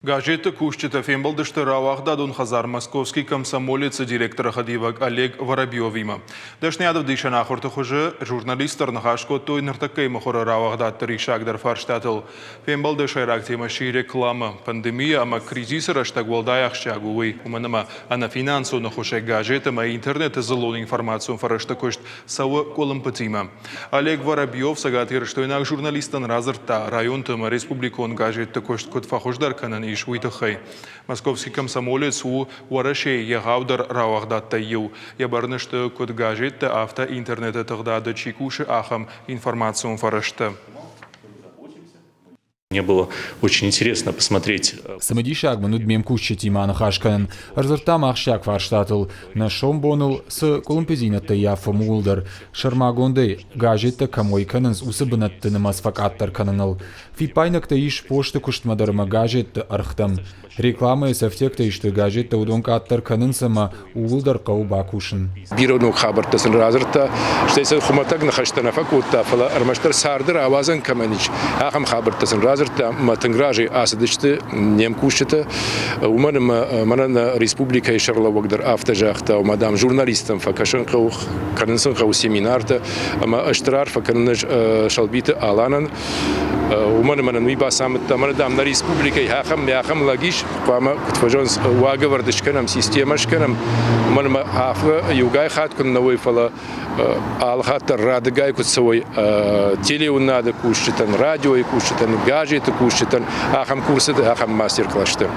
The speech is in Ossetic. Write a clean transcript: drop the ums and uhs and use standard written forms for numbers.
Газеты кусджытӕ фембӕлдысты рауагъдадон хӕдзар «Московский комсомолец»-ы директоры хӕдивӕг Олег Воробьевимӕ. Дӕсныйадӕвдисӕн ахуырты хуызы журналисттӕ ӕрныхас кодтой ныртӕккӕйы мыхуыры рауагъдадты риссагдӕр фарстатыл. Фембӕлды сӕйраг темӕ сси реклама. Пандемия ӕмӕ кризисы рӕстӕг уӕлдай ахсджиаг у уый, уымӕн ӕмӕ ӕнӕфинансон ӕххуысӕй газет ӕмӕ интернеты дзыллон информацион фӕрӕзты куыст цӕуы къуылымпытимӕ. Олег Воробьев цӕгатирыстойнаг журналисттӕн радзырдта, районты ӕмӕ республикон газетты куыст куыд фӕхуыздӕр кӕнӕн ис, уый тыххӕй. Московский комсомолец у Уӕрӕсейы егъаудӕр рауагъдадтӕй иу. Йӕ бӕрны сты куыд газеттӕ, афтӕ интернеты тыгъдады чи кусы, ахӕм информацион фӕрӕзтӕ. Мне было очень интересно посмотреть. Цымыдисаг мын уыд ме мкусджытимӕ аныхас кӕнын. Ӕрдзырдтам ахсджиаг фарстатыл, нӕ сомбоныл цы къуылымпыдзинӕдтӕ ййафӕм, ууыл дӕр. Сӕрмагондӕй, газеттӕ кӕм уӕй кӕнынц, уыцы бынӕтты нымӕц фӕкъаддӕр кӕныныл. Фиппаинӕгтӕ ис посты куыстмӕ дӕр ӕмӕ газетты ӕргътӕм. Рекламӕйы цы ӕфтиӕгтӕ исты газеттӕ, уыдон къаддӕр кӕнынц ӕмӕ ууыл дӕр хъӕуы бакусын. Бирӕ ног хабӕрттӕ сын радзырдта, стӕй сӕ хуымӕтӕг ныхӕстӕ нӕ фӕкодта, фӕлӕ ӕрмӕстдӕр царды рауадзӕн кӕмӕн ис, ахӕм хабӕрттӕ сын радзырдта ӕмӕ тынг разӕй ацыдысты не мкусджытӕ. Уымӕн ӕмӕ мӕнӕ нӕ республикӕйы сӕргълӕууӕг дӕр афтӕ загъта, ома, дам, журналисттӕн фӕкӕсын хъӕуы, кӕнын сын хъӕуы семинартӕ ӕмӕ стыр арфӕ кӕнын ӕз Сӕлбиты Аланӕн, Уымӕн ӕмӕ нын уый бацамыдта, мӕнӕ дам нӕ республикӕйы ахӕм ахӕм лӕг ис, хъуамӕ куыд фӕзӕгъынц, уагӕвӕрд скӕнӕм, системӕ скӕнӕм, уымӕн ӕмӕ афтӕ иугай хатт куы нӕ уой, фӕлӕ алы хатт дӕр радыгай куыд цӕуой телеуынады кусджытӕн, радиойы кусджытӕн, газеты кусджытӕн, ахӕм курсыты, ахӕм мастер-классты.